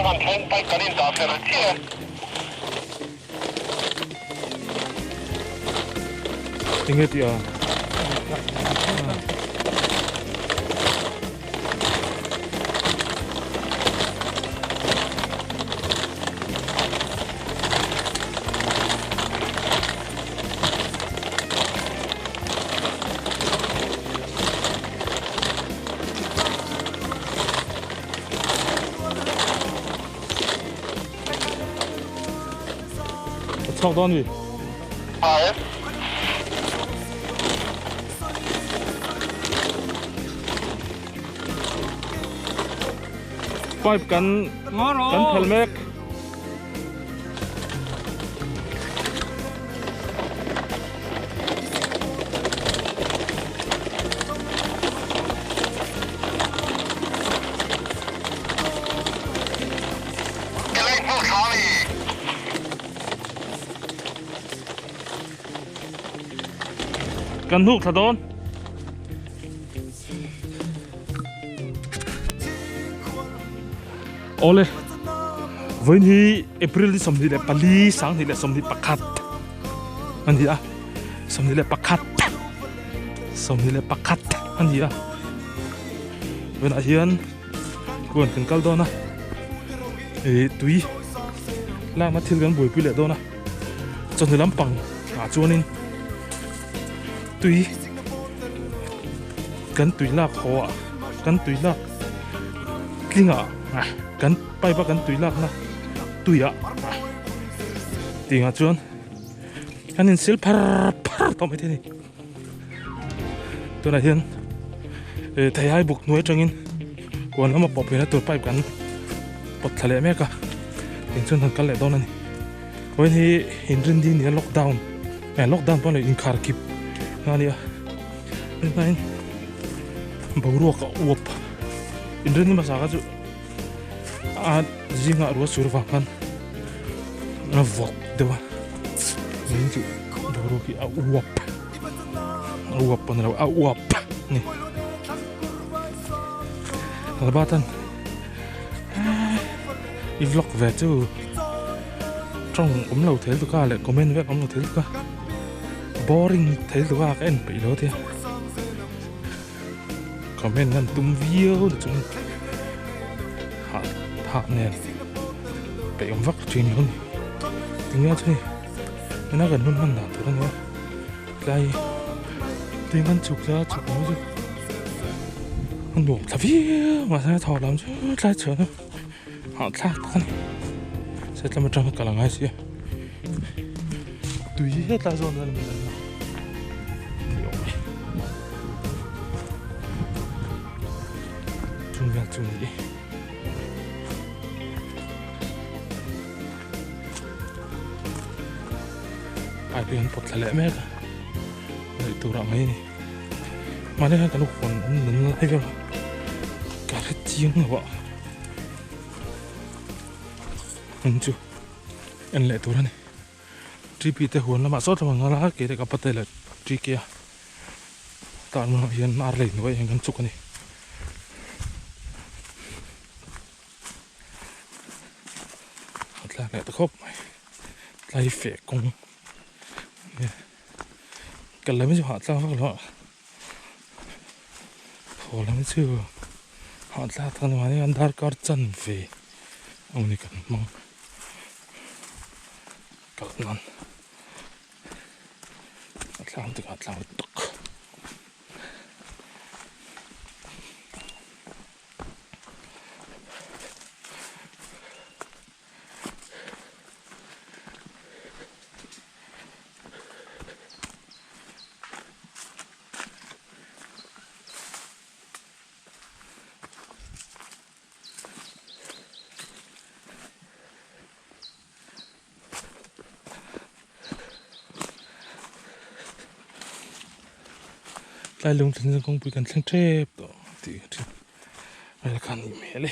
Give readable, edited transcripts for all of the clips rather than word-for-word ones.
kan thleng pipe kan indah fel chiah e. Enge tih a? A chhuak dawn mi? Pipe kan kan phel mek. Kan hnuk thla dawn. Awle, vawiin hi April ni 24 2021 a ni a, 21 21 a ni a. Vawiinah hian huan kan kal dawn a, ih tui lakna thil kan buaipui leh dawn a, chawhnu lampang ah chuanin tui kan tui lak haw ah kan tui lak tling ah kan pipe a kan tui lakna tui ah tih ah chuan an in sil phar phar tawh maithei a ni tunah hian eh theihai buk hnuai atangin huan lama pawh phei na tur pipe kan pawt thla leh mek a tin chuan han kal leh dawn a ni vawiin hi inrin ding nia lockdown eh lockdown pawh a ni inkhar kip a nia hnain boruak a uap inrin hmasa kha chu a zingah ruah sur vang khan a vawk deuh a zing chu boruak hi a uap a uap pawh ni lo a uap a ni Albert-a'n i vlog ve chu tawng awm lo thei lutuk a leh comment vek awm lo thei lutuk a boring thei lutuk a ka en peih lo tia comment an tum viau na chung hah hah nen peih awm vak thin lo ni tinge chu hei ena kan hun hman dan tur a nia tlai tui man chhuk la chhuk mai chu a nuam thla viau mahse thaw lam chu tlai chhuah na hahthlak tak a ni setlam atang kal a ngai si a tui hi hetlai zawn hian min la ni awm e chung vel chu ni e pipe hi an pawt thla leh mek a ngaih tur ah mai a ni mahni hian kan huan an nun lai vel a ka hre chiang lo a hmun chu en leh tur a ni T P te huan lamah saw tlawm ang a kei leh ka pate leh T K a tah hmunah hian ar lei hnuaiah hian kan chuk a ni. A tlak leh ta khawp mai tlai feh kawng kal lam hi chu hahthlak vak lo a haw lam hi chu hahthlak tak a ni mahni an darkar chanve ang ni kan hmang kalh nan a tlang tikah a tlang lutuk. Tlai lung thlen chuan kawngpui kan thleng tep tawh tih ka hria vel khan nih hmel e.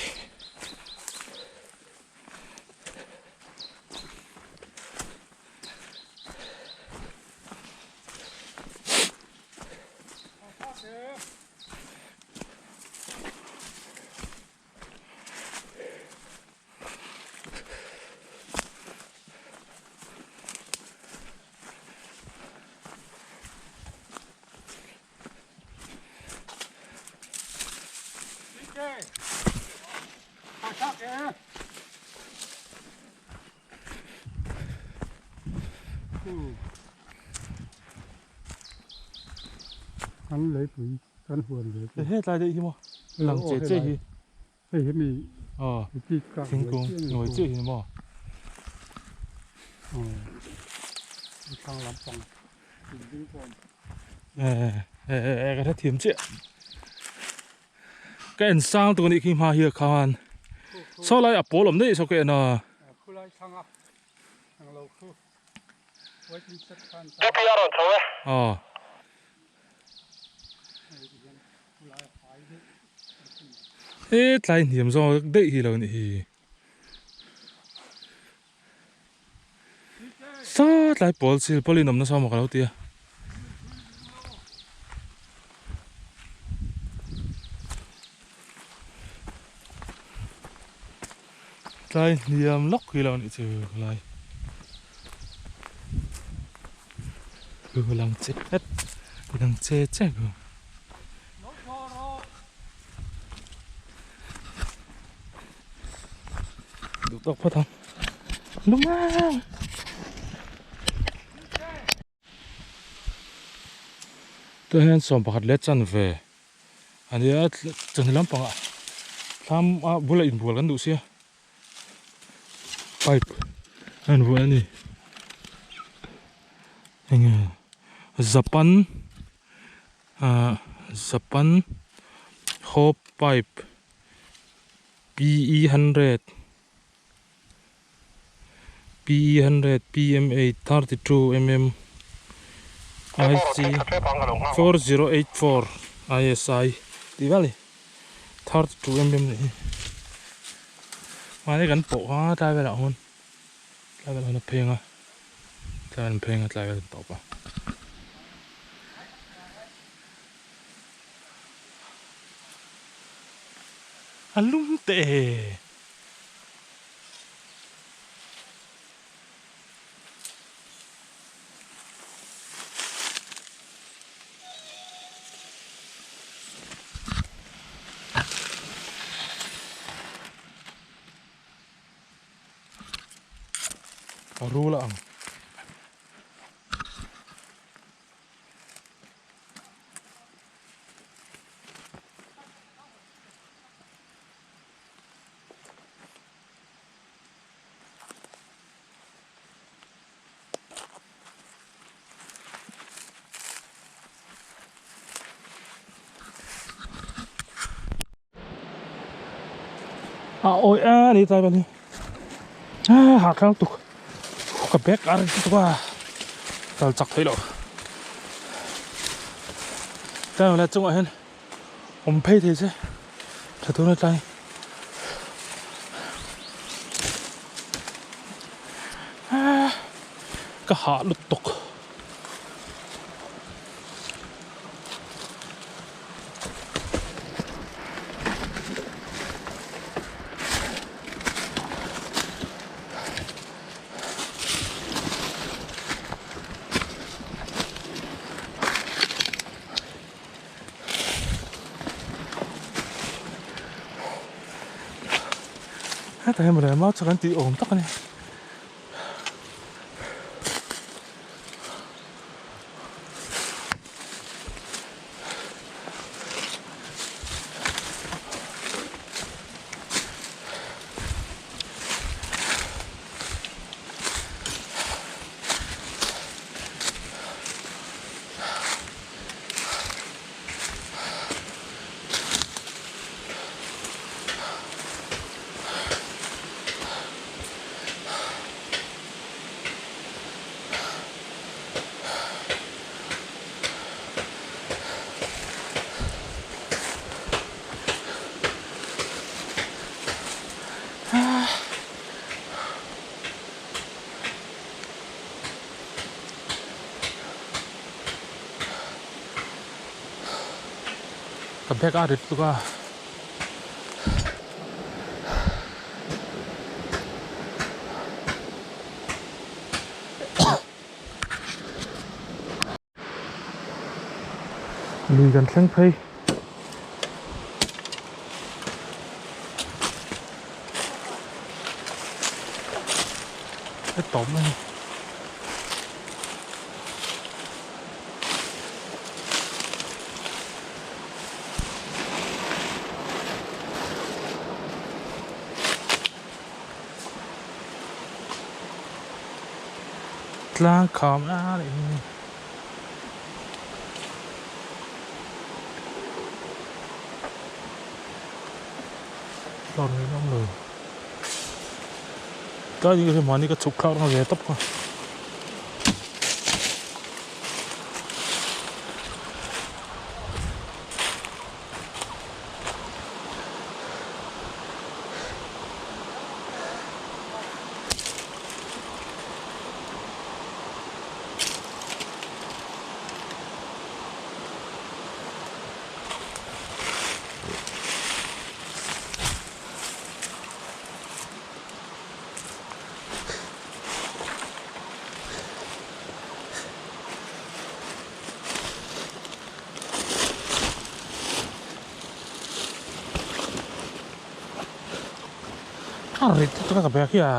Kan leipui kan huan ve chu. He tlai daih hi maw lang che che hi. Hei hi mi aw thingkung hnuai chiah hi ni maw. Thlang lampang building pawh e e ka hrethiam chiah. Ka en sang tuk anih khi hma hi khan saw lai a pawl awm daih saw ka en a. Khulai thlang a englo khu waiting shed khan DP a rawn chho e. Aw. He tlai hniam zawng daih hi lo nih hi. Sa tlai pawl sil pawl in awm nasa maw ka lo ti a. Tlai hniam lawk hi lo nih chu lai. Lang che het lang che che ku. Duh tawk phawt ang. Lung Tah hian 11 leh chanve a nia chawhnu lampangah thlam a bulah inbual kan duh sia pipe a inbual a ni enge Japan ah Japan hope pipe P_E 100. PE 100 PMA 32 mm IC 4084 ISI tih vel a ni 32 mm nih hi mahni kan pawh kha tlai velah hun tlai velah hun a pheng a tlai velah an pheng a tlai velah an tawp a. A lum teh e. A rul a ang. A awi a ni tlai vel hi a hah thlang tuk ka bag a rin tuk a kal chak theih loh tlai vel chungah hian awm phei thei se tha tur a tlai ka hah lutuk. Hetah hian mawle mau chak an tih awm tak a ni. Ka bag a rit tuk a. Lui kan thleng phei. He tawp mai. Tlang kham a nih hi. Hlawr ngei awm lo. Tlai ding hi mahni ka chhuk thlak na ve tawp kha. A rit lutuk a ka bag hi a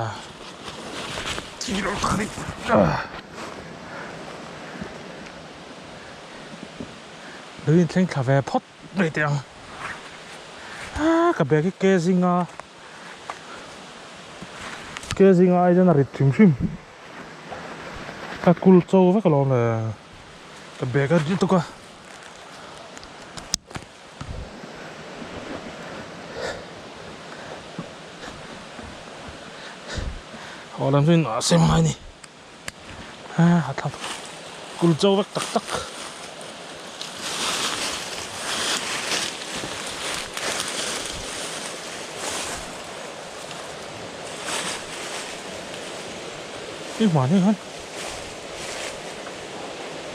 Lui in thleng thla ve phawt mai teh ang a ka bag hi ke zinga ke zinga ai chuan a rit hrim hrim ka kul cho vek alawm le ka bag a rit lutuk a. Haw lam chu in a sem ngai a ni. A thlak kul cho vek tak tak. I hmuh ang hian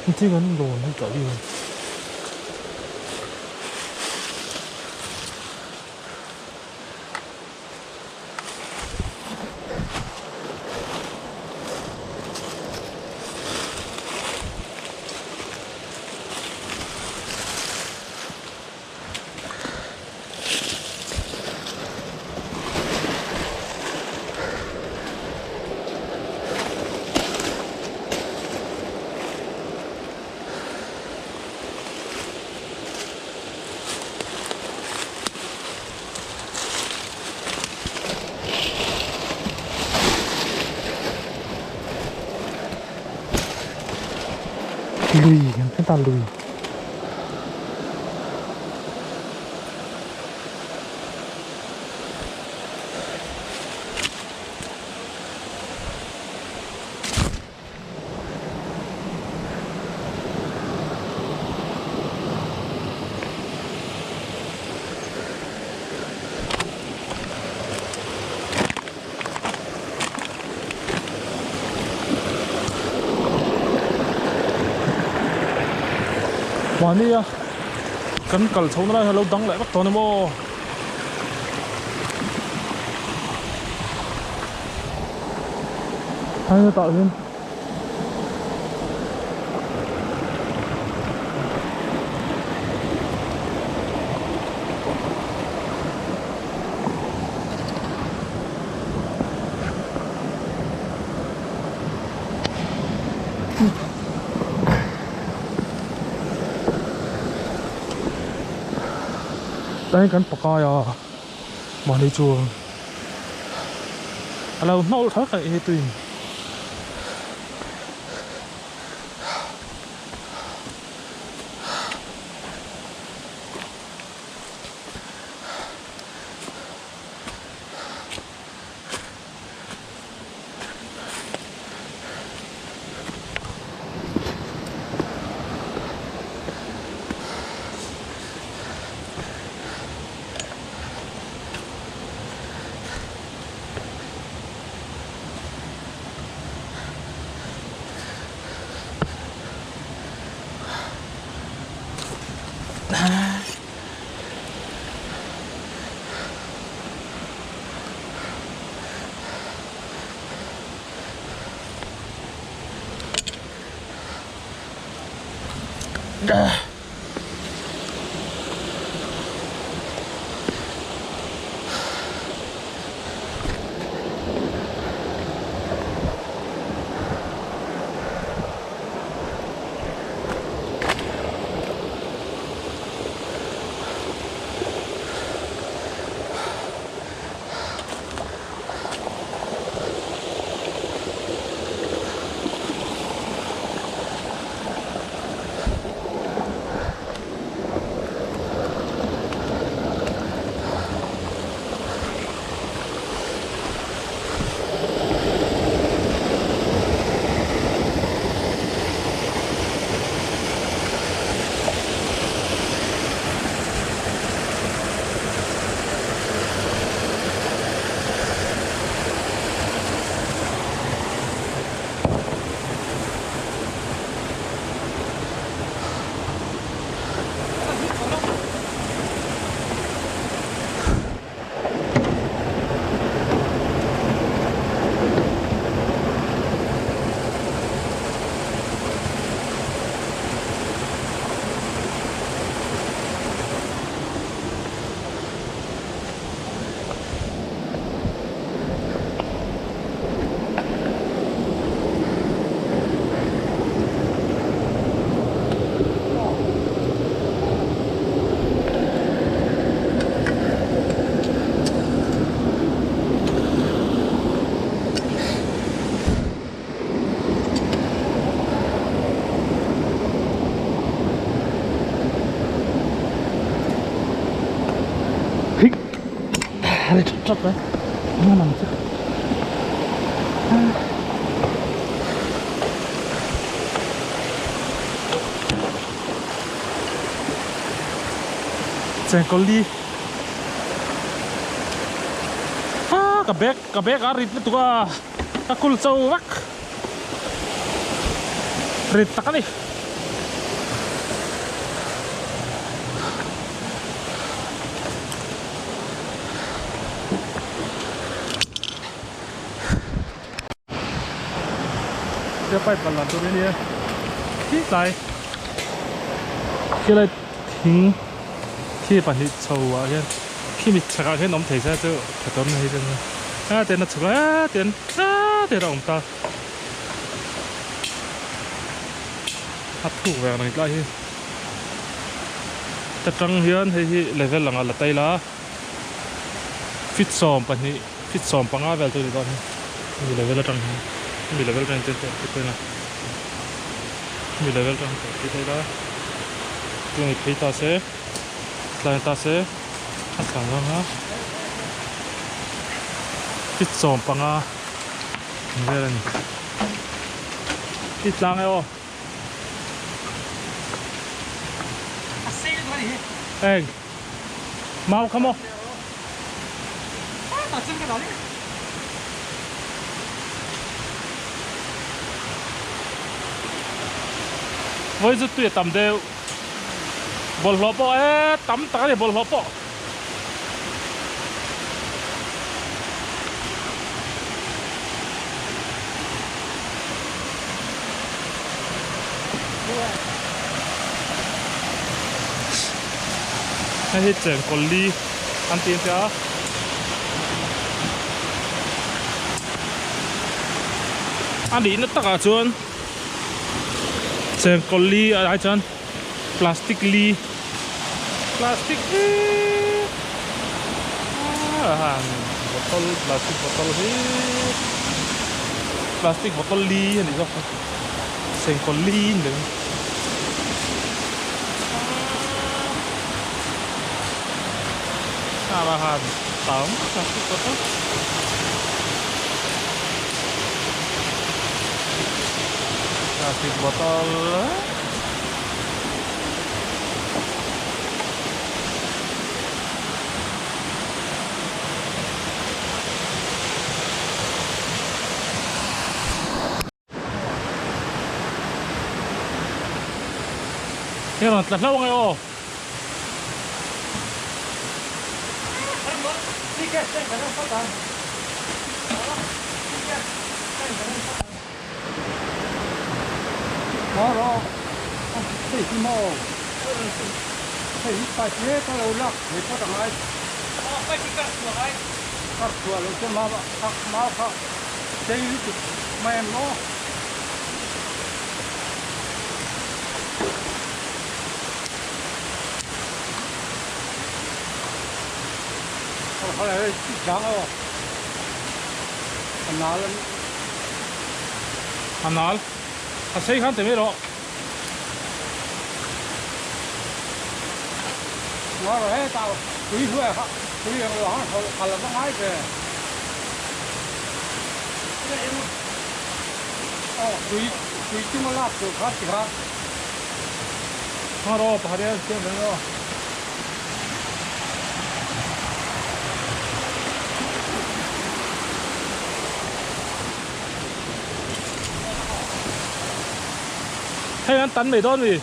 engtin an lawn hi tah hian. Lui kan hre ta lui. Mahni a kan kal chho na lai hi a lo dang leh vek tawh a ni maw? Hei hetah hian Tlai hian kan pakai a mahni chuan a lo hnawlh thlak a nih hi tuin. Ri that that mai eng lam chu chengkawl li ah ka bag ka bag a rit lutuk a ka kul cho vek rit tak a ni. Tia pipe kal dan tur hi a nia khi tlai khilai thing khi pahnih chho ah hian khimi chhakah khian awm thei se chu tha tawn na hei chuan a ten a chhuk a ten a ten a awm ta a thuk ve ang reng tlai hi. Ta tang hian hei hi level anga la tail a feet 12 feet 15 vel chu a ni dawn hi hemi level atang hian hemi level atang hian chuan phei a hemi level atang hian phei tail a chuan i phei ta se tlai ta se a tlang ang a feet 15 vel a ni i tlang e aw. Eng mau kha maw? Vawi chu tui a tam deuh bawlhhlawh pawh e tam tak a ni bawlhhlawh pawh. Hei hi chengkawl li an tih ang che a. A nihna takah chuan chengkawl li ai chuan plastic li plastic hi ah bottle plastic bottle hi plastic bottle li a nih zawk hi chengkawl li ni lo in ah han tam plastic bottle. Plastic bottle. Hei rawn tla hlauh ange aw. A nal a sei khan ti mai rawh. Rawh pakhat hian siam reng rawh. Hei an tan mai dawn mi.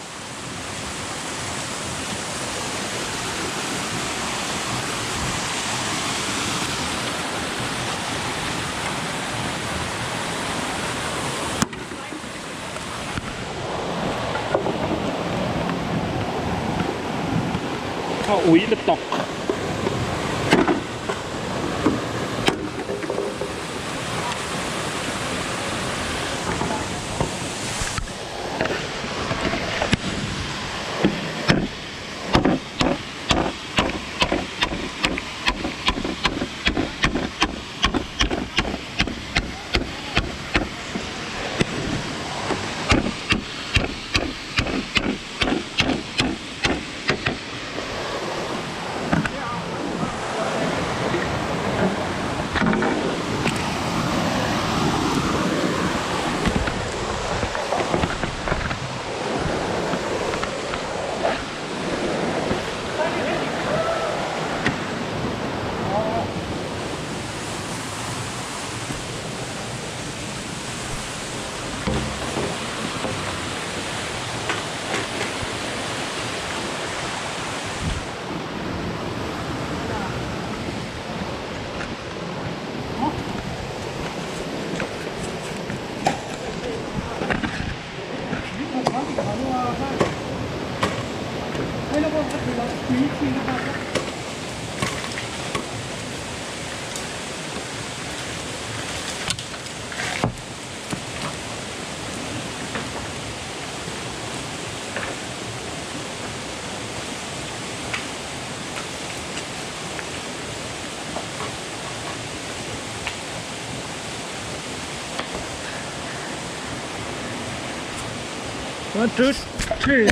A ui lutuk. One, two, three.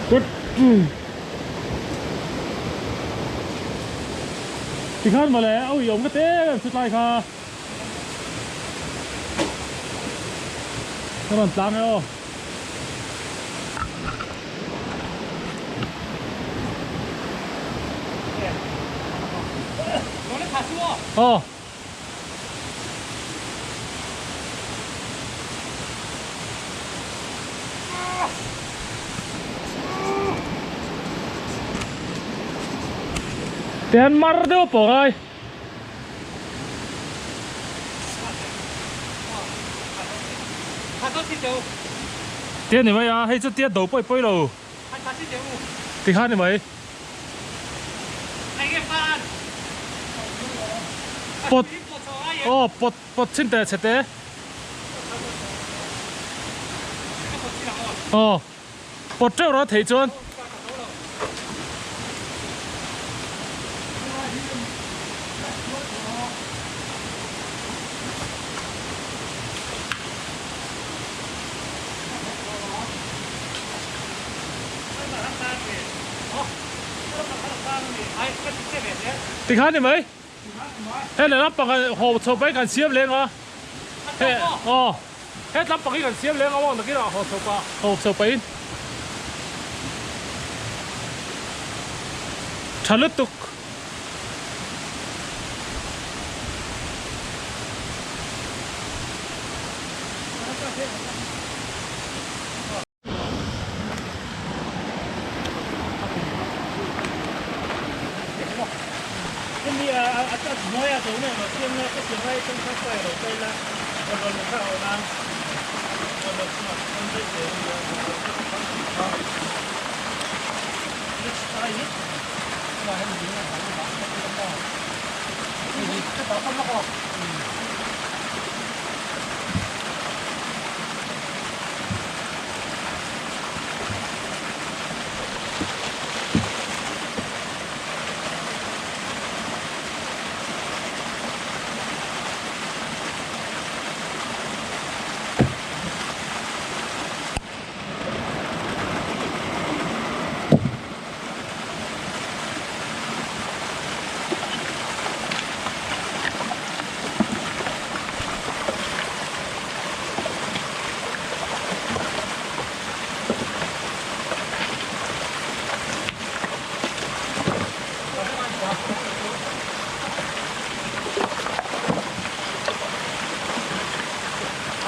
Good. Tikhan mawle a ui awm ka te em chu tlai kha. Ka rawn tlang e aw. Aw. Tian mar deuh pawh ngai. Tian ni mai a, hei chu tiat do pawi pawi lo. Tikhan ni mai. Pawt aw pawt pawt chhin teh chhe te. Aw pawt teuh rawh theih chuan. Tikhan ni mai. He lehlam pang ah haw chho pahin kan siam leng a. He aw he tlam pang hi kan siam leng a maw nakin ah haw chho pah haw chho pahin tha lutuk.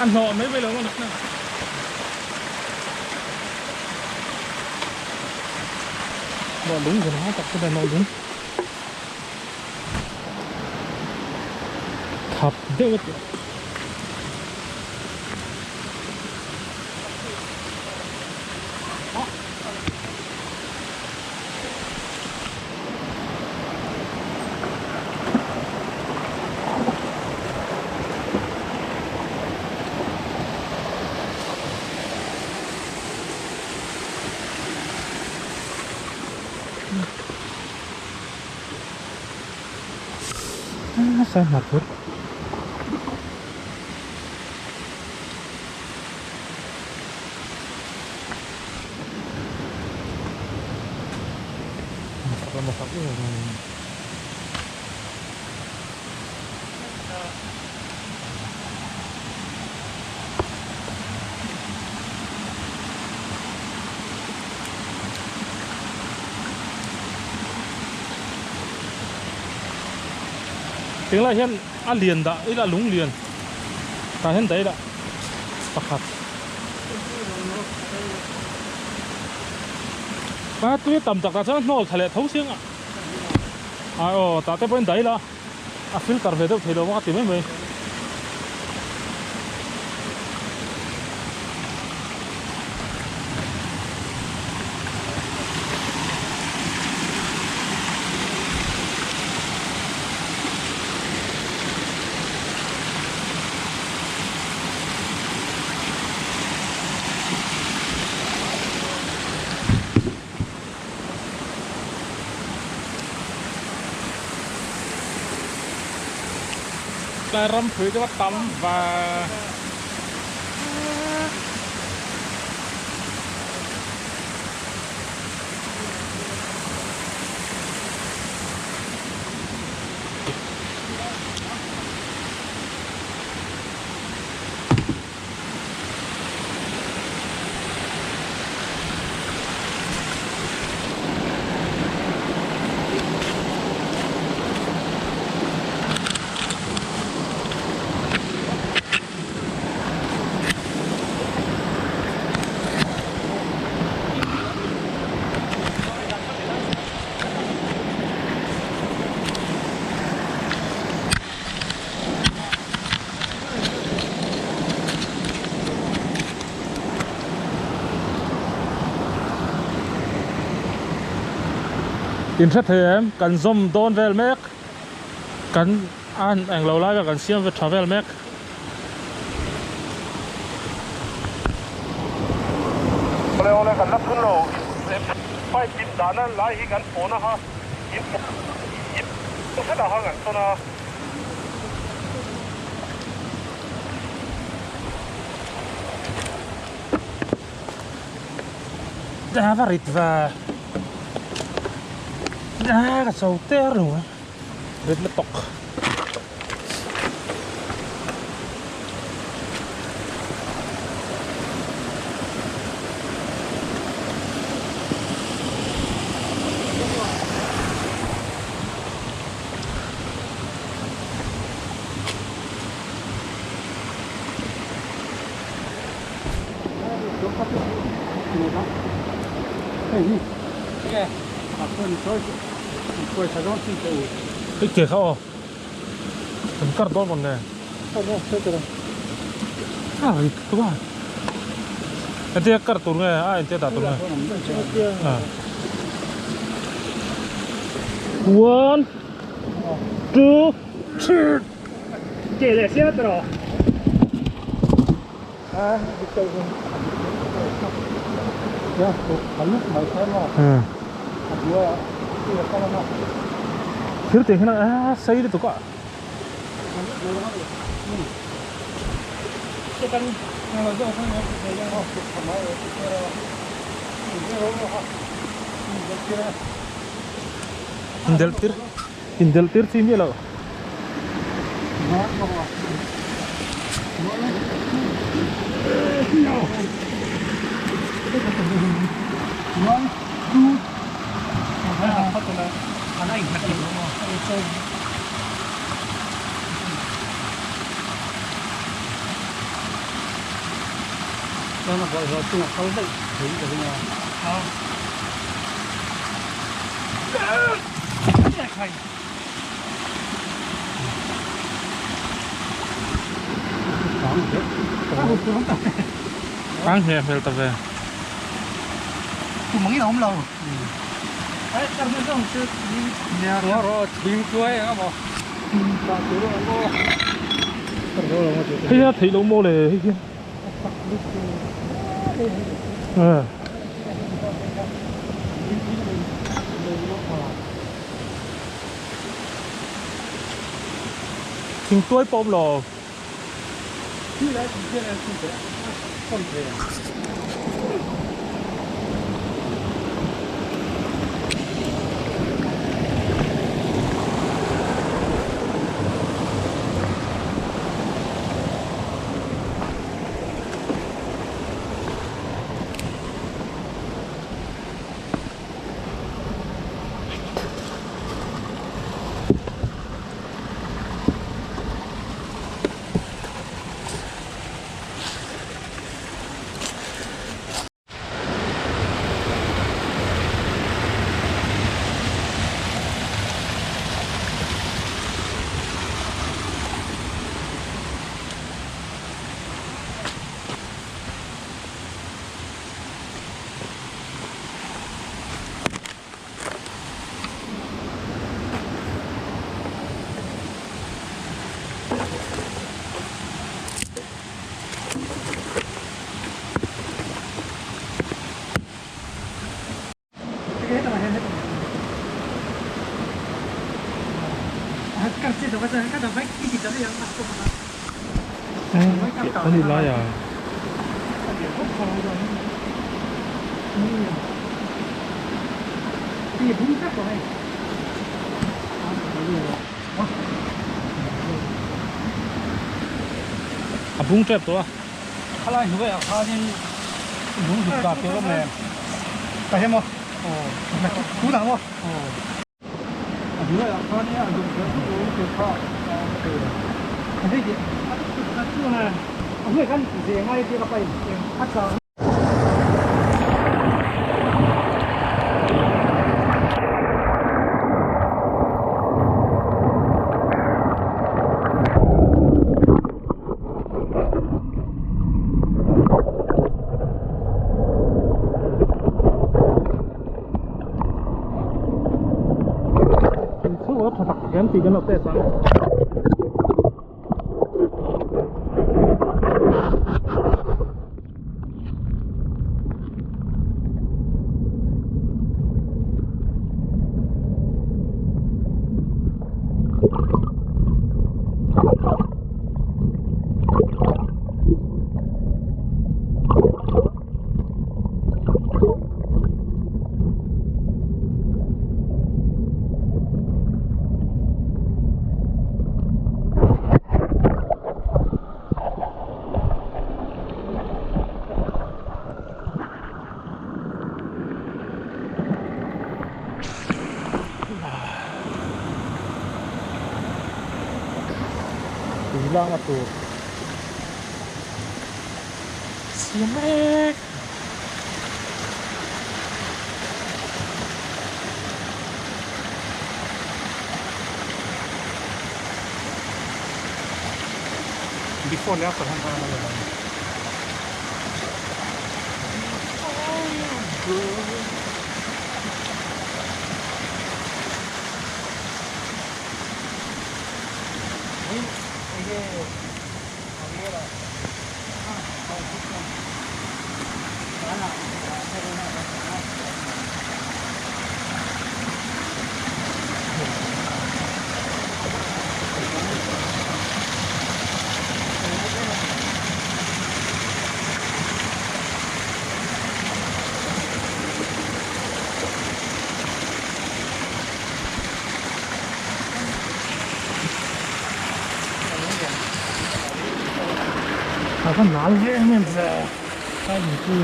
A hnawh mai mai lo maw nakna. Nawh lung zan hau tak chuan nawh lung thap deuh a tih. Nasa hnathawk. Tinglai hian a lian dah ila lung lian tah hian dah ila pakhat a tui tam tak ah chuan hnawl tha leh tho chiang a aw tah te pawhin dah ila a filter ve deuh thei lo a ti mai mai. Tlai ram phui te va tam va. In hre thei em? Kan zawm dawn vel mek. Kan an englo lai vel kan siam ve tha vel mek. Awle awle kan la thun lo. Pipe in dahna lai hi kan pawhna kha in pawh hretah khan kan sawn a. A va rit va a ka cho ter lo a rit na tawk. Hei ke kha aw kan kar dawn mawn le a rit tuk a entia kar tur nge a entia dah tur nge one two three Ke leh sia ta rawh. Thil tih hian a sei lutuk a. Indelh tir indelh tir chi miah loh. Ang hne hmel ta ve. Hei a theih loh maw le hei hian. Thing tuai pawh awm lo. Ani lai a. A bung tep tawh a. Khalai hnuaiah khanin lung zuk dah tur a awm leh ka hre maw? Tunah maw? A hnuaiah khanin a zuk dah tur kha a awm thei lo. A hnuaiah khan ze ngai tir a pain a chang. Chhungkaw tha tak em tih kan lo test ang. Tui lak na tur siam mek. Before leh after han khan a la ni. A va nal em em ve tlai mipui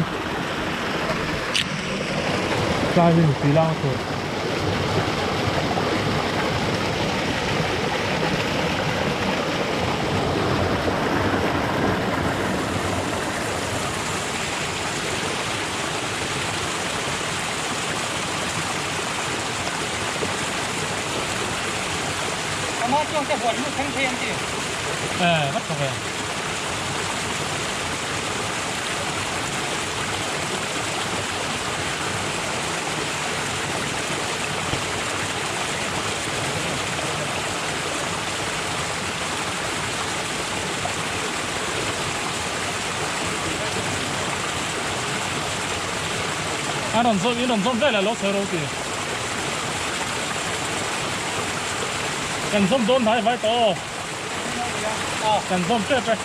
tlai mipui lang tur. Ờ, bắt rồi. A rawn zawm in rawn zawm vel a lo sawi ro ti. Kan zawm dawn hnai vai tawh aw. Kan zawm tep e.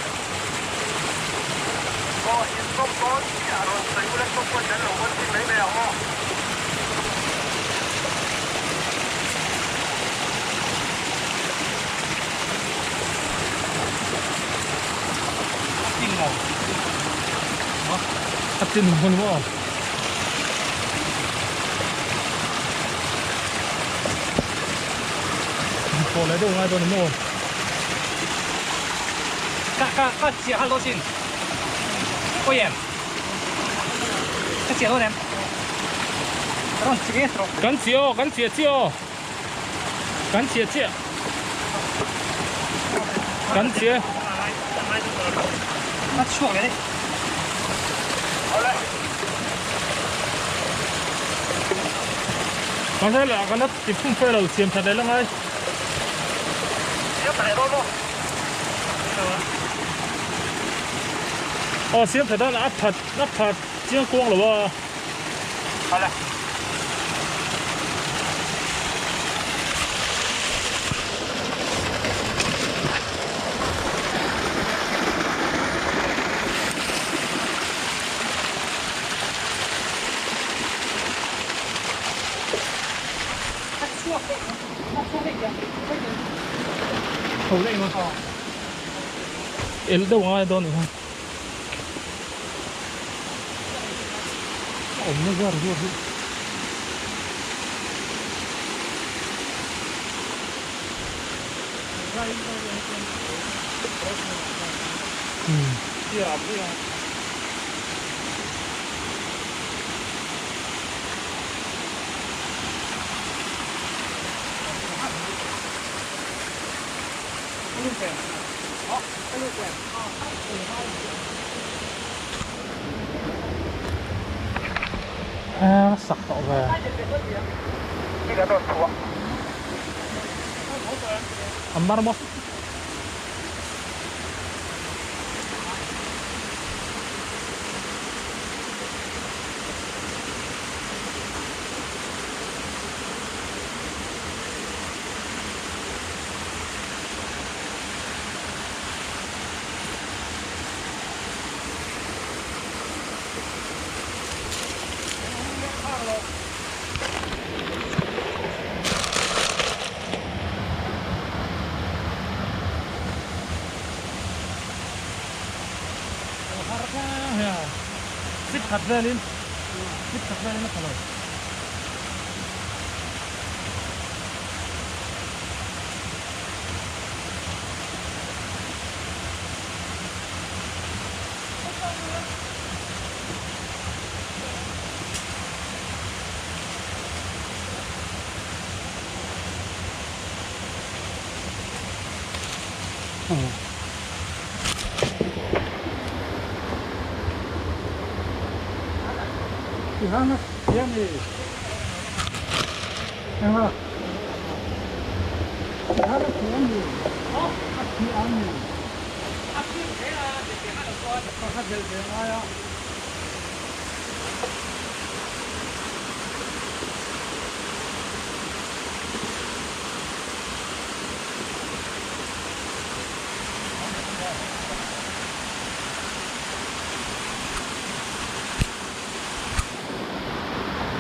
Aw in zawm dawn chiah a rawn sawi ula chu pawn kan lo hawn thin mai mai ang aw. A tin lo. A tin hmun maw? Pawh leh deuh ngai dawn maw? Ka ka ka chiah hal dawn sin. Oi em. Ka chiah dawn em. Rawn chi nge rawh. Kan chiah aw, kan chiah chiah aw. Kan chiah chiah. Kan chiah. A chhuak leh daih. Kan hre leh ah kan la ti phum fe lo siam that leh la ngai. Siam that leh dawn maw? Aw siam that a that a that chiang kuang lo a. Hala. El deuh angai dawn nih kha. A awmna zar zuar hi. A sak tawh ve. A mar maw? Khat velin khat velin a tha lo.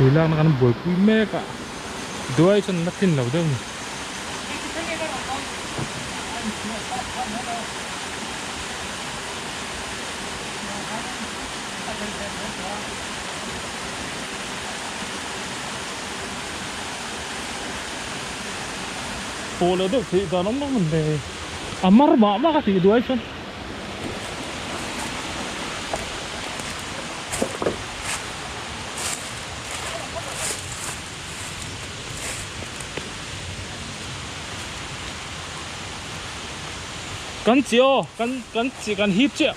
Tui lakna kan buaipui mek a duai chuan an la tlin lo deuh a ni. Pawh leh deuh theih dan awm lo man ve a mar mah mah ka tih duai chuan. Kan chi aw kan kan chi kan hip chiah.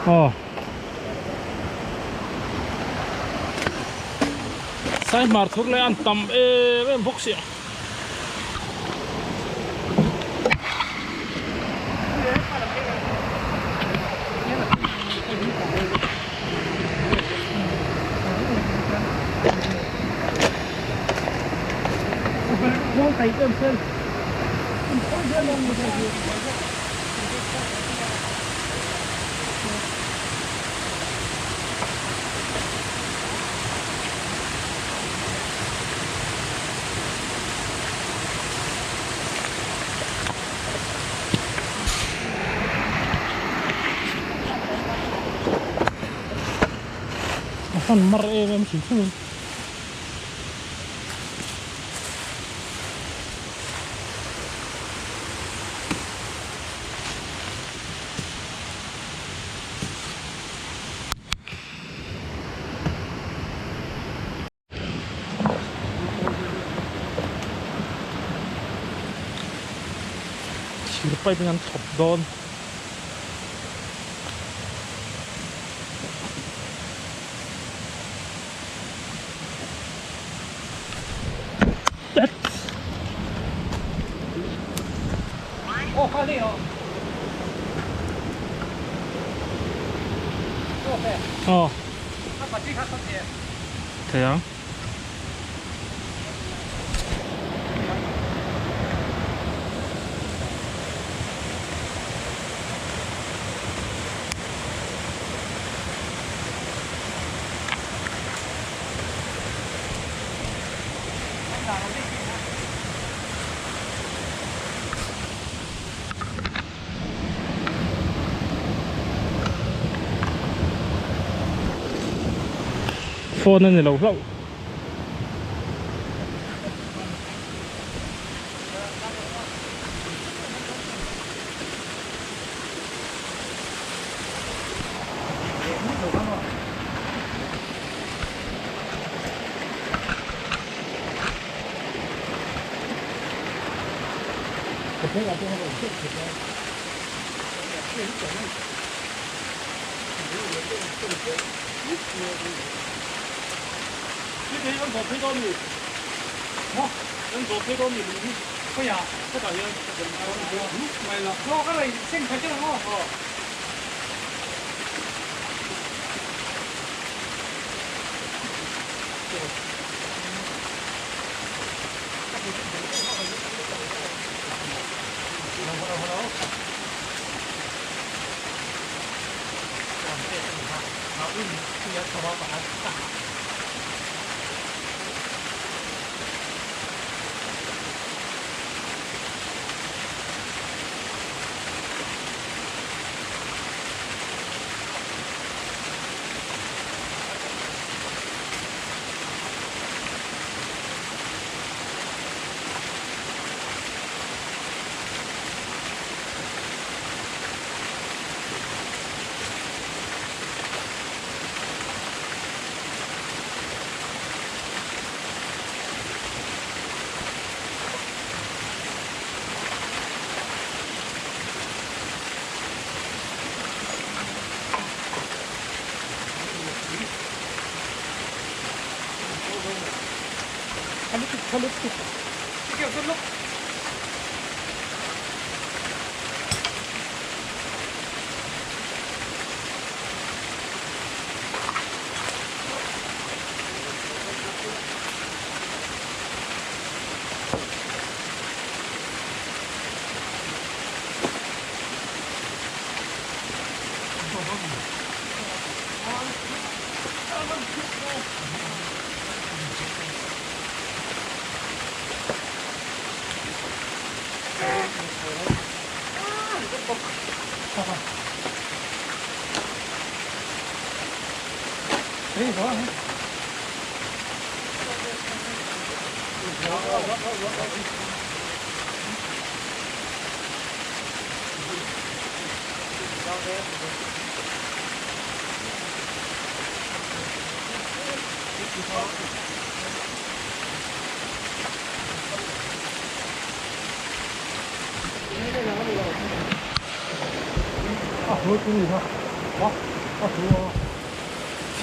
Aw Sai hmar thur leh an tam em em bawk sia. A hman mar em em hrim hrim in. Thir pipe in an thawp dawn. Aw. Thei ang. Phone a ni lo hlauh.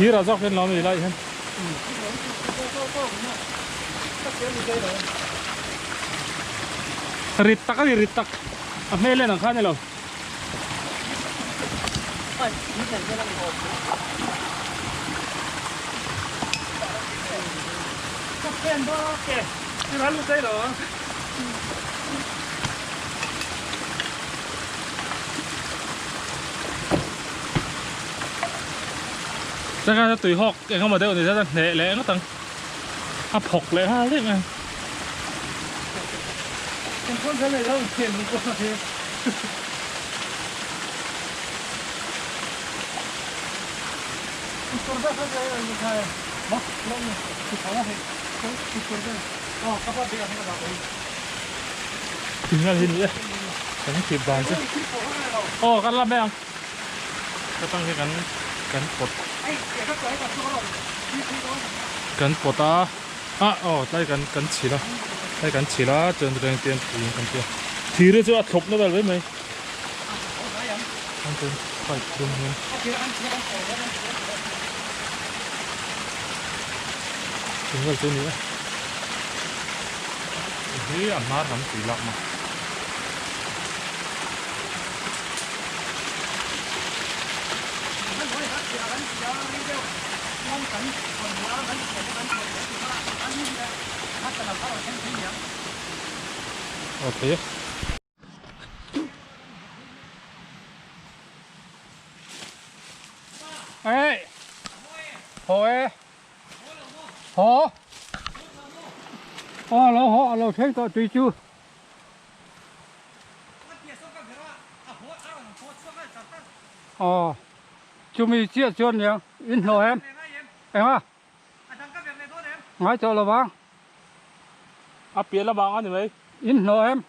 Thir ah zawk hian lo nei lai hian. Rit tak a ni rit tak a hmel en ang kha a ni lo. Chaka tui hawk eng emaw deuh ni zat a hneh leh ngawt ang a phawk leh nghal daih mai. Thing hi ni e kan thip dan chu aw kan la mai ang ka tang hi kan kan pawt kan pawt a ah aw tlai kan kan chhil a tlai kan chhil a chuan reng te an pui kan tia thir hi chu a thlawp na vel mai mai an chuan pipe dum hian thing vel chu a ni e hi a hnar lam tui lak na. Okay. Ê. Hồ ê. Hồ. Ờ lo hồ lo thleng tawh tui chu. Ờ chumi chiah chuan niang in hlawh em eng a ngai tawh lo vang. A pian lamah a ni mai. In hlawh em.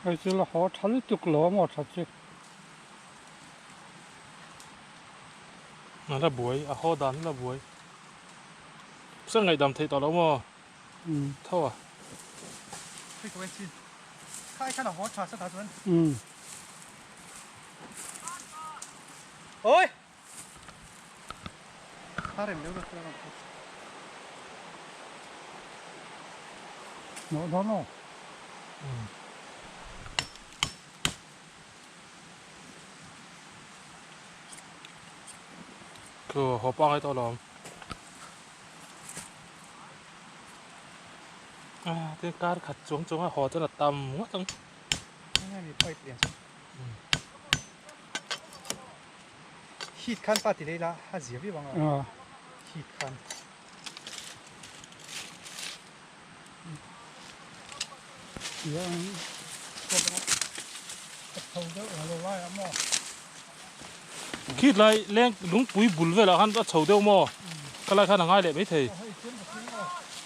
Hei chu la haw tha lutuk lo a maw tha chu. A la buai, a haw dan la buai. Sa ngaihdam theih tawh lo maw? Tho a. Nó đó nó. Khu haw pangai tawh alawm. A tin kar khat chuang chuang a haw chuan a tam ngawt ang. Heat khan pa ti lei la a zia viau ang a heat khan. Khi lai leng lungpui bul velah khan a chho deuh maw ka lai khan a ngai leh maithei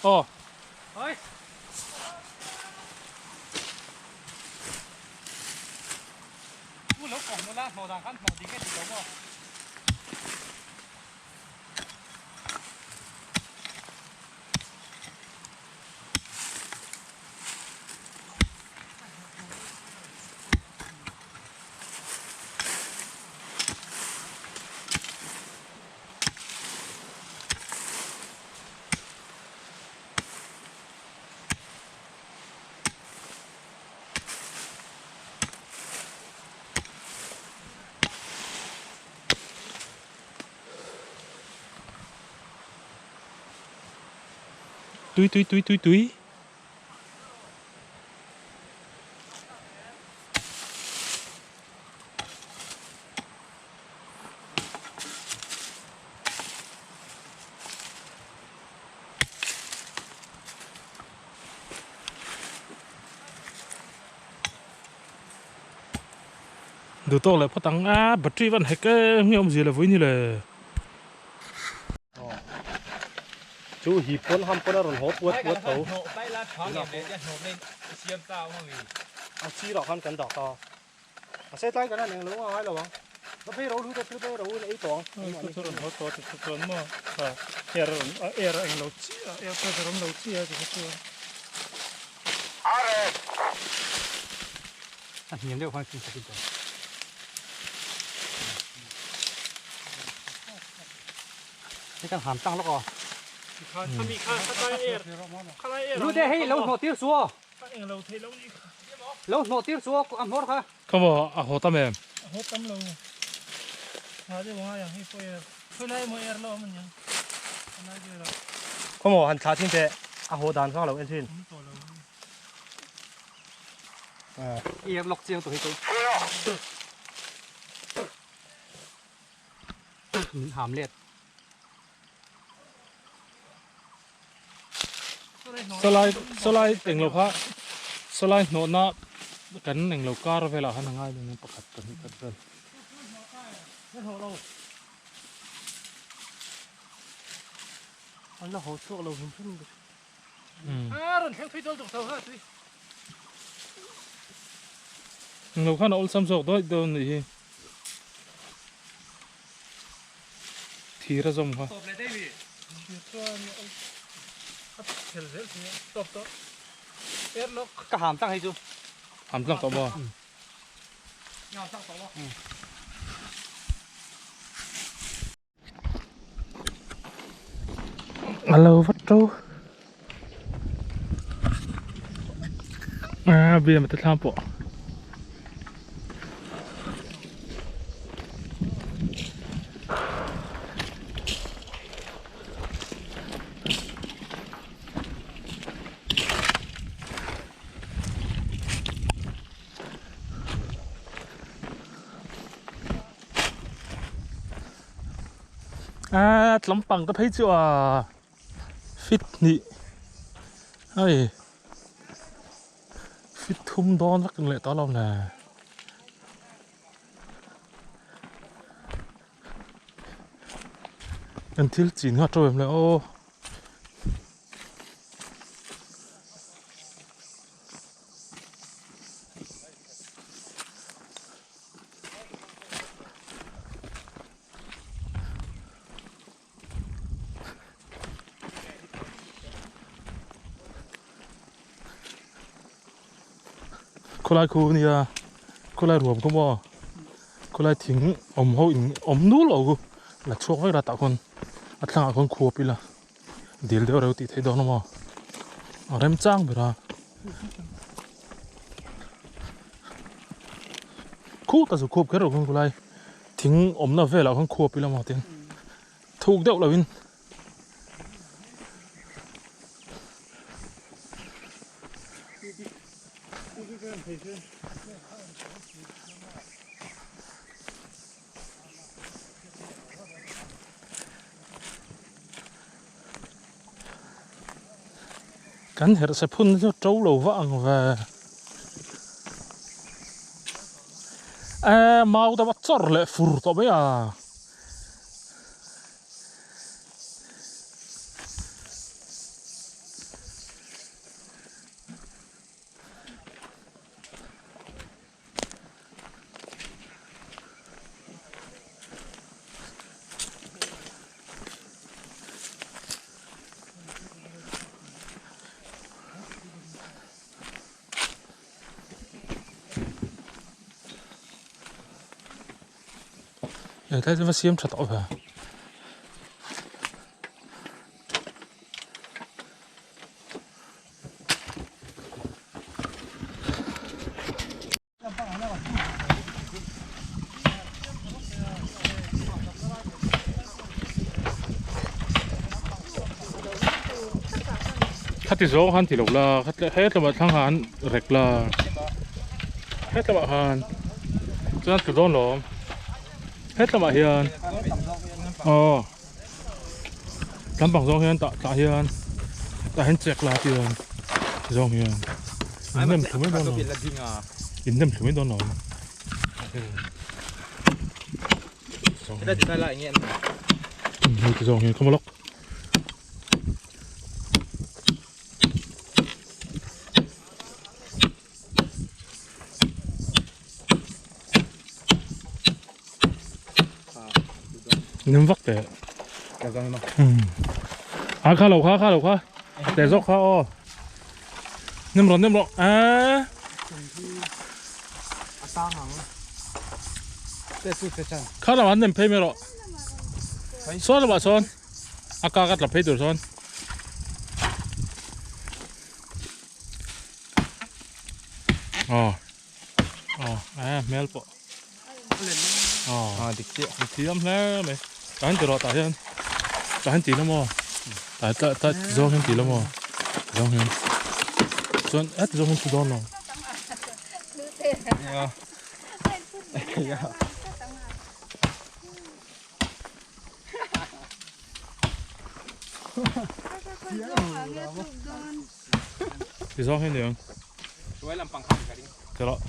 aw. Tui tui tui tui tui. Duh tawk leh phawt ang a battery van hek em nge awmzia le vawiin hi le. Chu hi pawn ham pawn a rawn haw puat puat tho. A sirah khan kan dah ta. A se tlai kan han eng lo a ngai lo ang. Va phei ro lut a thil phei ro in ei tawh ang. Chu chu rawn haw tawh a ti chu chuan maw air a rawn air a eng lo chiah a air pressure a awm lo chiah a ti chu chuan. A hniam deuh khan chhun sakin tawh. Hei kan ham tlang lawk aw. Lu te hei lo hnawh tir chu aw. Lo hnawh tir chu aw a hmawr kha. Kha maw a haw tam em? A haw tam lo. Ngah deuh a ngai ang hei pawh er. Khawi lai emaw er lo awm aniang. A lai vel ah. Khaw maw han thlah thin teh a haw dan kha lo en thin. Awm tawh lo. Air lock chiang tawh hi chu. Min ham let. Sawlai sawlai englo kha sawlai hnawhna kan englo kar velah khan a ngai dawn pakhat pahnih khat vel. An la haw chhuak lo hrim hrim. Englo khan a awlsam zawk daih dawn nih hi. Thir a zawm kha. Ka ham tlang hei chu. Ham tlang tawh maw? A lo vat to a biam te thlam pawh A tlampang te phei chu a fit hnih hei fit thum dawn vek leh tawh lo le. Kan thil chin kha a to em le aw. Khawlai khu nia khawlai ruam khu maw khawlai thing awm ho in awm nul lo khu la chhuak vek la tah khawn a thlangah khawn khuap ila dil deuh reuh tih theih dawn a maw a remchang ber a Khu ta chu khuap kher lo khan khulai thing awmna velah khan khuap ila maw tin thuk deuh lo in. Kan herh se phun chu to lo vah ang ve. E mau te va chawr leh fur tawh mai a. Tlai chu va siam tha tawh ve. Khati zawng han ti lo la hetlama thlang han rek la hetlama han chuan tlu dawn lawm hetlama hian aw Lampang zawng hian tah tah hian tah hian check la tiang zawng hian in nem thlu mai dawn lo in nem thlu mai dawn lo hei ti zawng hian khawm lawk. Nem vak teh a kha lo kha kha lo kha teh zawk kha aw nem rawh nem rawh a kha lamah an nem phei mai rawh sawn lamah sawn a kak a tla phei tur sawn. Aw aw a hmel pawh aw a dik chiah a thiam hle mai tah hian ti rawh tah hian tah hian ti la maw tah tah tah zawng hian ti la maw zawng hian chuan heti zawng hian ti dawn lo. Ti zawng hi ni ang. Ti rawh.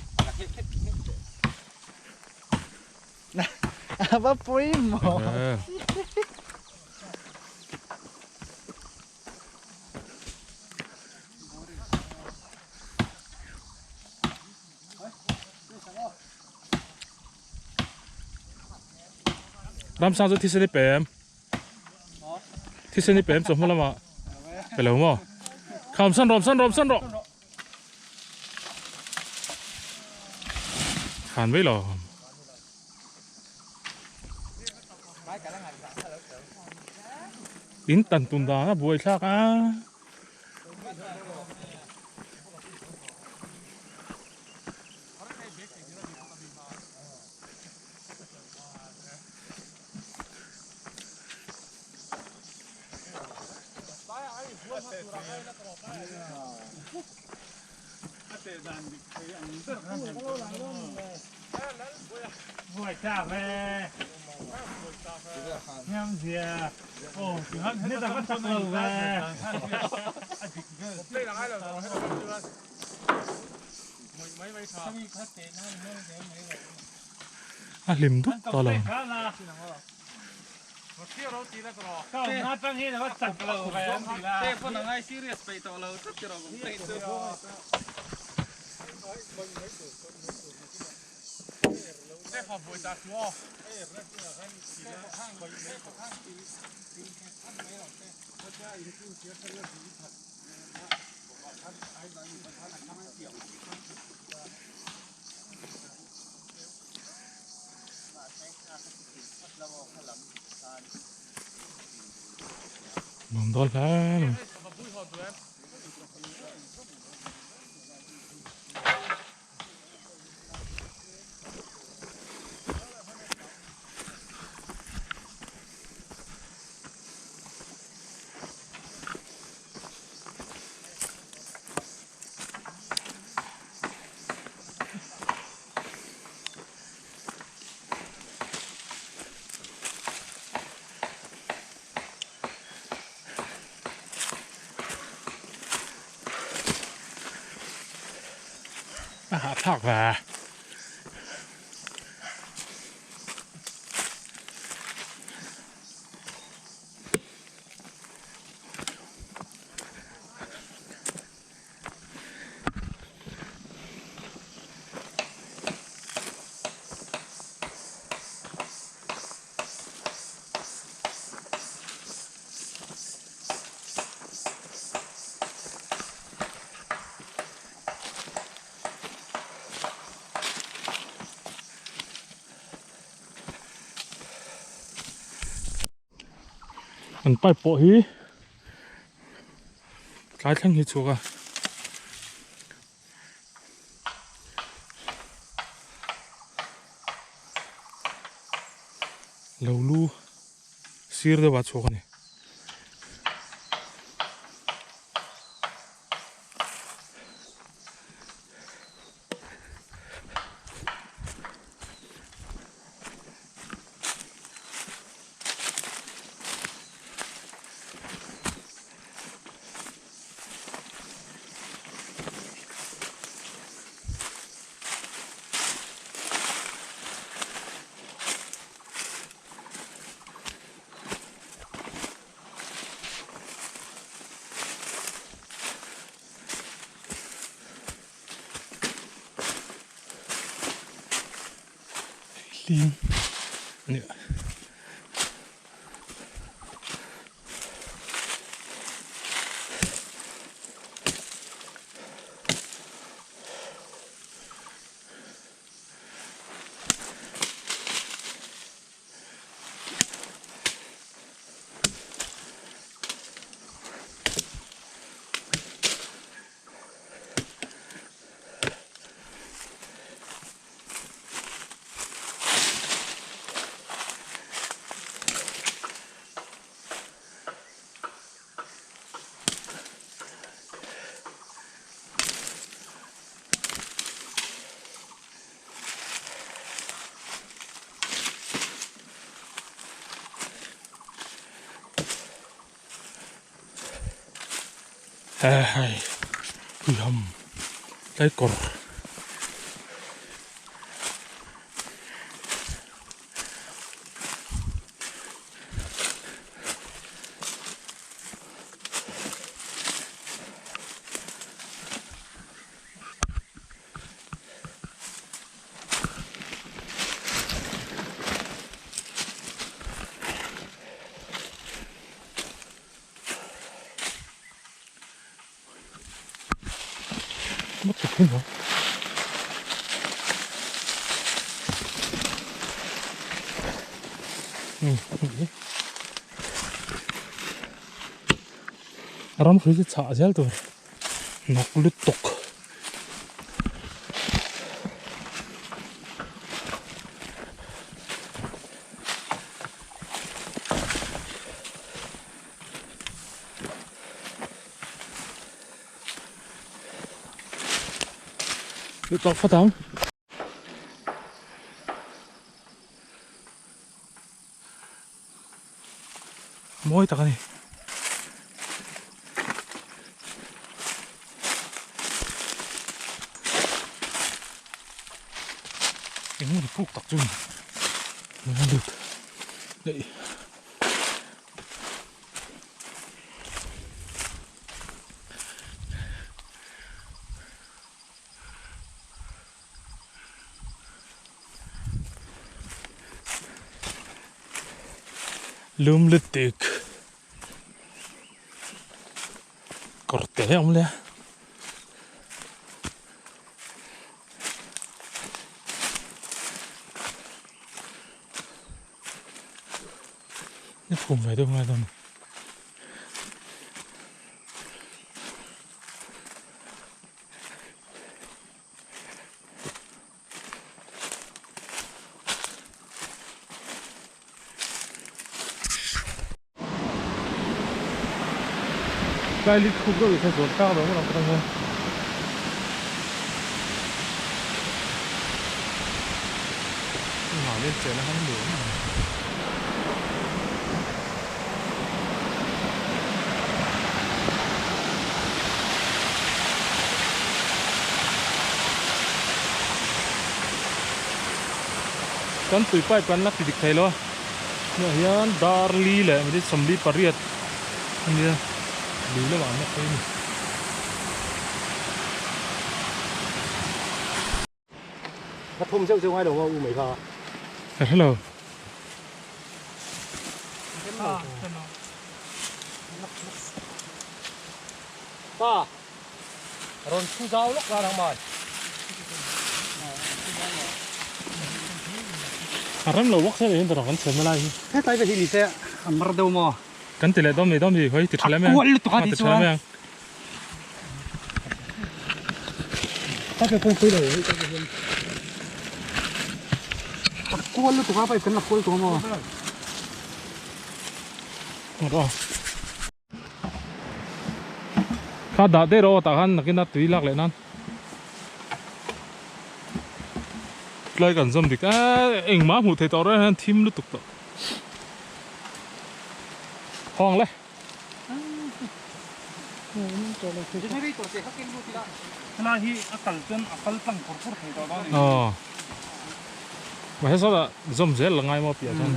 A va pawimawh. Ramsang chu thisen i pem thisen i pem chawhma lamah pe lo maw kham san rawm san rawm san rawh khan mai lo In tan tum dan a buai thlak a. A hlim dup ta lo. Nuam dawn hle mai. A hahthlak ve. An pipe pawh hi tlai thleng hi chhuak a. Lo lu sir deuh ah chhuak a ni. Hlim a ni. Hei huiham tlai kawr. Ram hrui chu chhah zel tur hnawk lutuk. Lutuk phawt ang. Mawi tak a ni. Eng emaw thuk tak chu a ni. Nula lut daih. Lum lutuk kawr te a awm leh a. Ni phum ve deuh ngai dawn a ni. Tlai lit khup deuh hi zuan tlak lo ang ka hian. Ngah len chen a han nuam ang. Kan tui pipe kan la ti dik thei lo a tunah hian dar li leh minute 48 a nia lui lamah an la phei a ni. Ka thawm zeuh zeuh ngai lo a u mai kha. Ka hre lo. Pa rawn thu zau lawk la nang mai. A rem lo bawk se leh hian rawng kan chhem na lai hi. Hetlai ve hi ni se a mar deuh maw? Kan ti leh dawm ni dawm hi hawi ti tha lem ang. A kual lutuk a ti chuan. Ka kawng pui lo hei ka hian. A kual lutuk a pipe kan la kual tawh maw? Rawh. Kha dah daih rawh aw tah khan nakin a tui lak leh nan. Tlai kan zawm dik a engmah hmuh theih tawh reng hian thim lutuk tawh. Hawng le. Helai hi a kal chuan a kal tlang pur pur thei tawh dawn a ni. Aw. Mahse sawtah zawm zel la ngai maw piah chuan.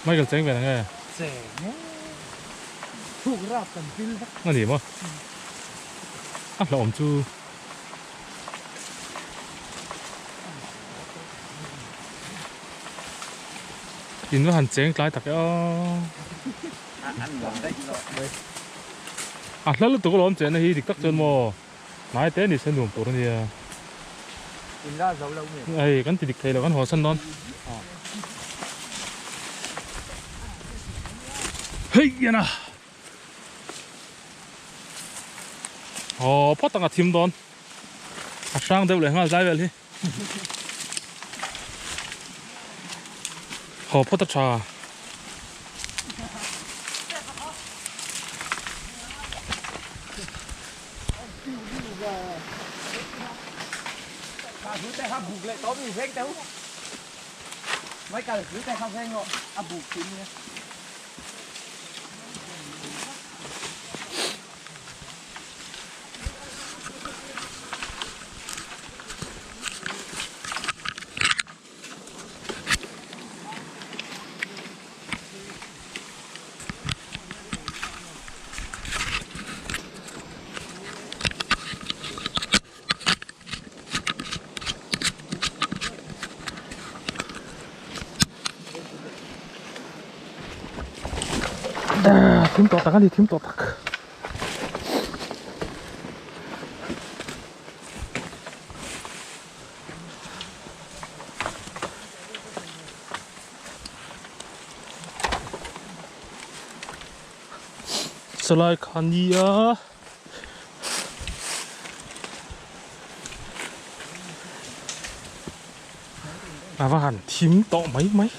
Michael cheng ve na nge? Cheng e. Thuk rap kan pil vek. A ni maw? A hlauhawm chu. In va han cheng tlai tak e aw. A hla lutuk alawm chehna hi dik tak chuan maw hnai te ni se nuam tur a nia. Hei kan ti dik thei lo kan haw san dawn. Hei yana. Aw phawt ang a thim dawn. A hrang deuh leh nghal zai vel hi. Haw phawt a tha. Thim tawh tak a ni thim tawh tak. Sawlai kha nia. A va han thim tawh mai mai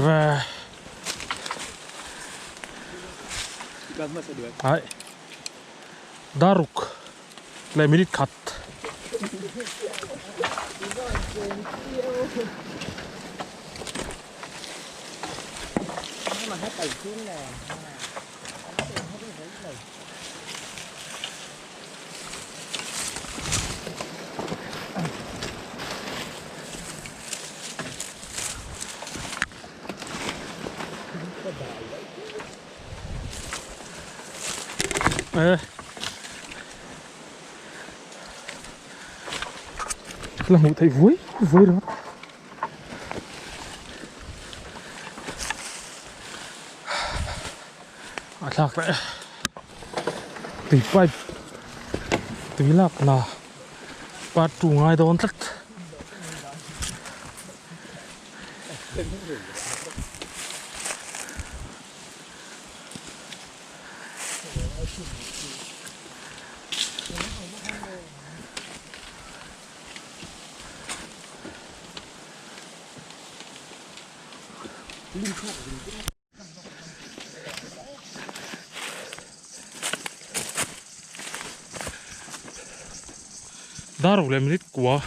ve. Ai daruk leh minute khat. La hmuh theih vuai vuai ringawt. A thlak leh tui pipe tui lak na part 2 ngai dawn tlat. Dar ruk leh minute kua.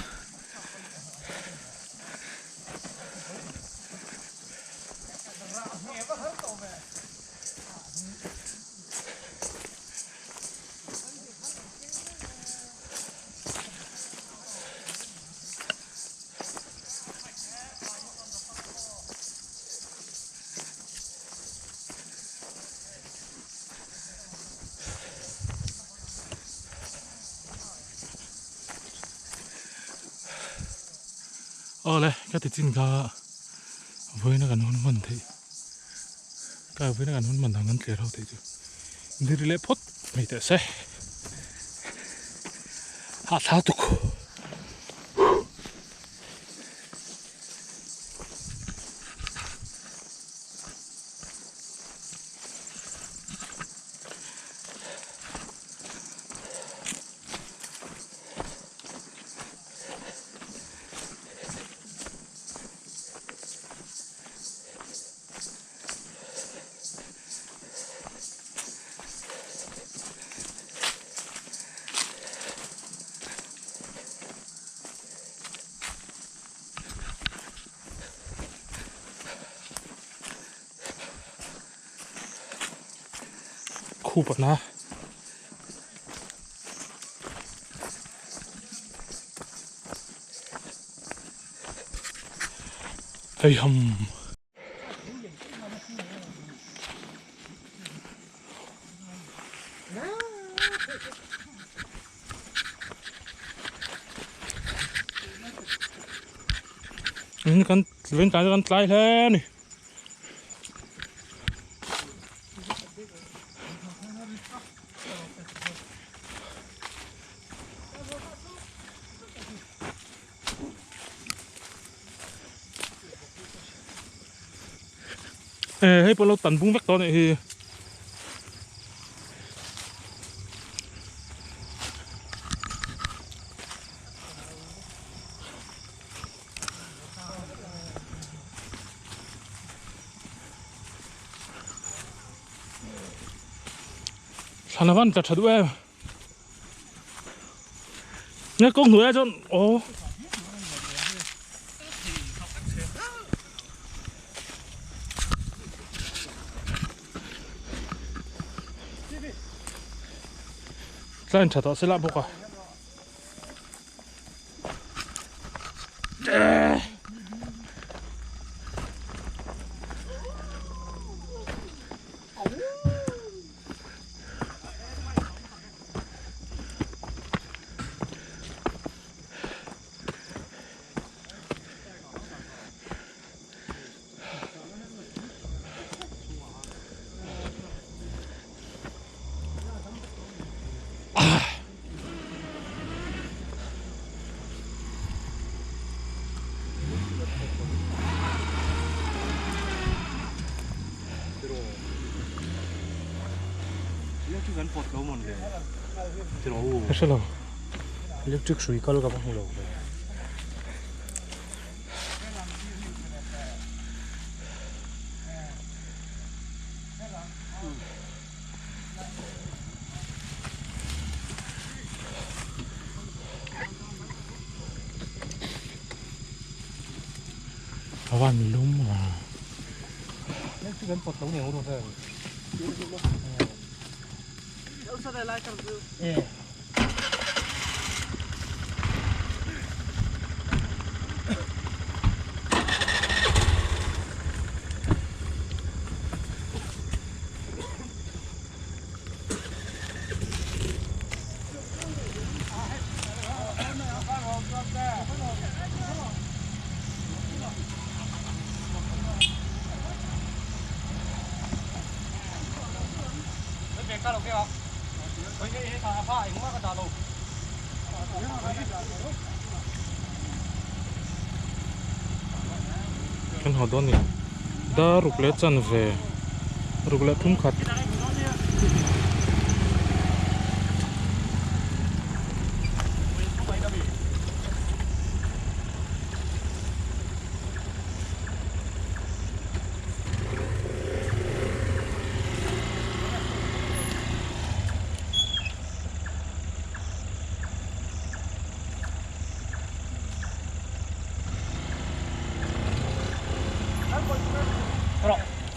Awle ka ti chin kha vawiin a kan hun hman theih ka vawiin a kan hun hman dan kan tler ho theih chu ni ri leh phawt mai teh se hahthlak tuk. Khup a na. Hei ham. Kan veng tlai kan tlai hle a ni. Hei pawh lo tan bung vek tawh a nih hi. Thlan avan tla tha duh em. Nge kawng hnuaiah chuan aw. Tla in tha tawh se lah bawk a. kan pawt lo mawn le tiraw u. Ka hre lo. Electric hrui kal ka va hmu lo ve. A van lum a. Kan haw dawn ni dar ruk leh chanve ruk leh thum khat.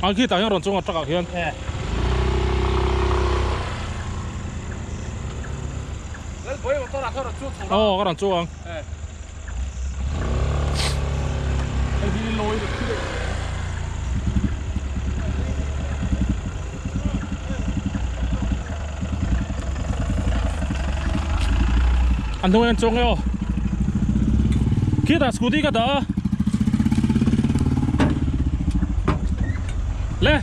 A khi tah hian rawn chunga truck ah khian. Aw ka rawn chuang. An hnung hian chuang e aw. Khitah scooty ka dah a. Le.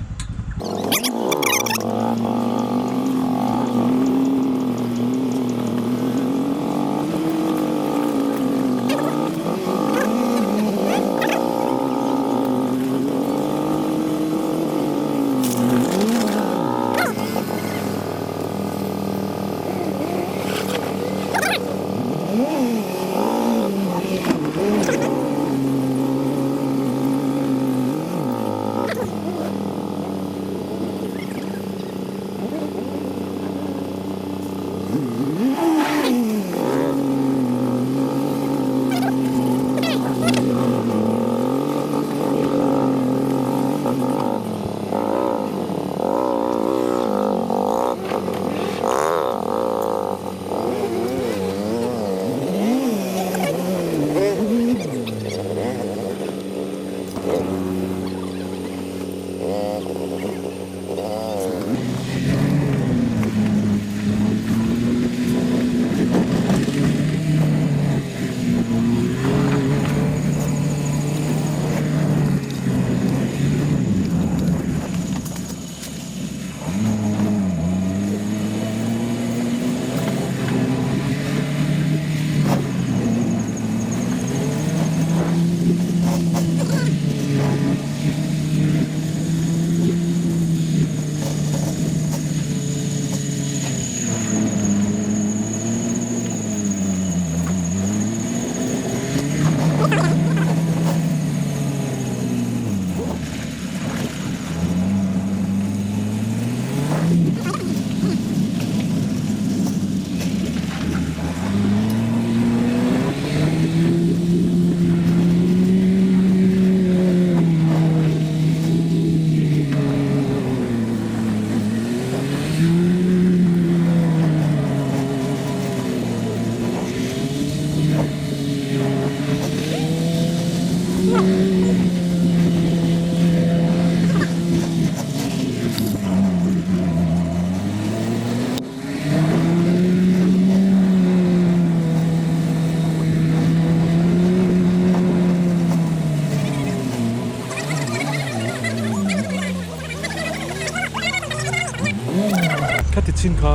Khati chin kha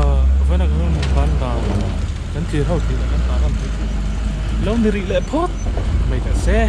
vawiin ka hmu khan dan kan tlir ho tih leh kan tah ram te chu lo ni rih leh phawt mai ta se.